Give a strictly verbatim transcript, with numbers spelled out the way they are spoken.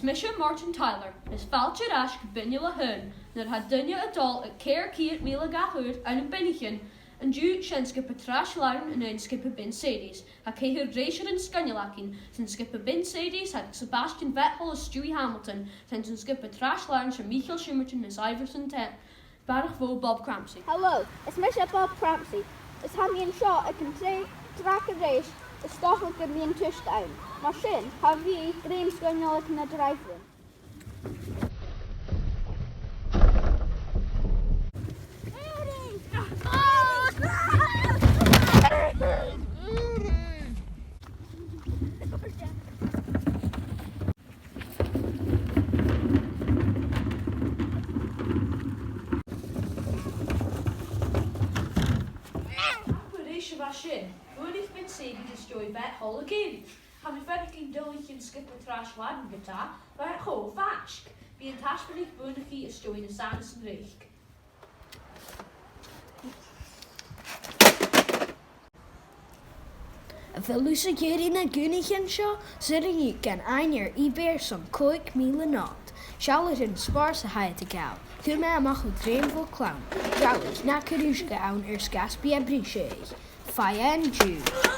Mise Martin Tyler, is fàilte air ais gu Binneal a h-Aon, nuair a tha daoine a' dol aig ceithir ceud mìle gach uair ann am binichean. An-diugh 's e an sgioba Trais Làrain an aon sgioba Bin Sadie's. Tha ceithir rèisearan sgoinneil againn. San sgioba Bin Sadie's tha Sebastian Vettel is Stewie Hamilton. 'S ann san sgioba Trais Làrain 's e Michael Schumacher is Iverson Ten. Barrachd bhò Bob Crampsey. Hello, is mise Bob Crampsey. Is tha mi an seo aig an tra-, Drag Race, is dòcha gum bi an t-uisge ann. Mar sin, tha mi a' bruidhinn sgoinneil aig na dràibhearan. Ach a-rithist, a bha sin, bhuannaich Bin Sadie's is Joey Bett thall an-dè. Tha mi a' faireachdainn duilich an sgioba Trais Làrain ge-tà, bha e cho faisg. Bidh an taisbeanadh buannachadh is Joey na sànaichean reic. A bheil thusa ag iarraidh na gunnaichean seo? 'S urrainn dhut an fhaighinn air eBay airson còig mìle not. Seall air an spòrs a th' agad a ghabhail. Chuir mi a-mach an dream bho chlann. Gabhaibh, na cuir uisge ann air sgàth 's bidh e briste. Faigh e an-diugh.